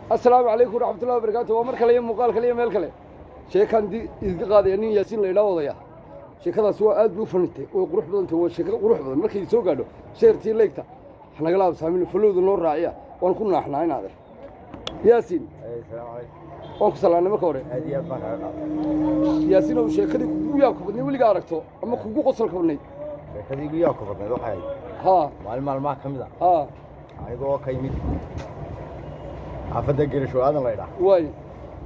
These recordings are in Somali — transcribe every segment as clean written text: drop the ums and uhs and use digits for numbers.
Asalaamu calaykum waraxmatullahi wabarakaatu. Waa mar kale iyo muuqaal kale iyo meel kale. Sheekaan idinka qaadaya nin Yaasiin la idhaa odaya. Sheekadaas waa aad bay u fanitay, way qurux badantay, waa sheeko qurux badan. Markay soo gaadho, share-tii, like-ta hanagala absaamin, follow-da noo raaciya. Waan ku naaxnaa in adeer Yaasiin. Asalaamu calaykum. Waan ku salaanay marka hore. Aad iyo aad baan kaaga qaaday. Yaasiin ow, sheekadii kugu yaabka badnayd weligaa aragto ama kugu qosolka badnayd? Sheekadii igu yaabka badnayd waxay ahayd maalin maalmaha ka mid ah, anigoo ka yimid xaafadda Gerisho Aadan la idhaah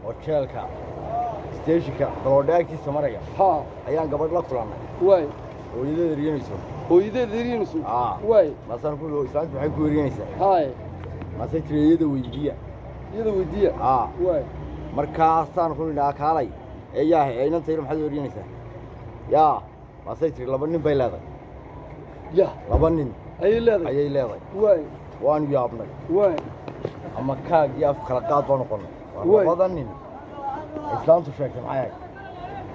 oo jeelka steeshinka Daloodhe agtiisa maraya, ayaan gabadh la kulannay hooyadeed eryanayso. Hooyadeed eryanayso? Aa. Maasaan ku islaantu maxay ku eryanaysaa? Maasay tiri, "Iyada weydiiya." Iyada weydiiya. Aa. Markaasaan ku nidhaa, "Kaalay ee yaa inanta yar, maxaad u eryanaysaa?" Yaa, maasay tiri, "Laba nin bay leedahay." Ya. Laba nin ayay leedahay. Ayay leedahay. Waanu yaabnay. Ama kaag iyo af kala qaad baa noqonnay. Waa labada nin islaantu sheegtay maxay ahayd?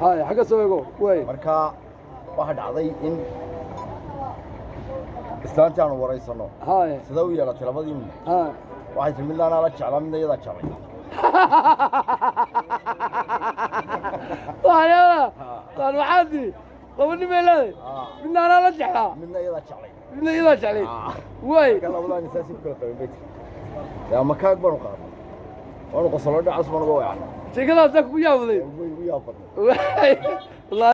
Haye, xagga soo eego. Marka waxaa dhacday in islaantii aanu waraysanno sida u yeelatay labadii nin. Waxay tiri, "Midna anaa la jeclaa, midna iyadaa jeclay." Waxyaala taan waxaa tiri, laba nin bay leedahay, midna anaa la jeclaa, midna iyadaa jeclay, midna iyadaa jeclay. Marka labadaa nin saasay ku kala qabeen bay tiri. Dee ama kaag baanu qaadnay, waanu qosollo, dhacas baan uga weecanay. Sheekadaasaa kugu yaabday? Way igu yaab badnay. Waay.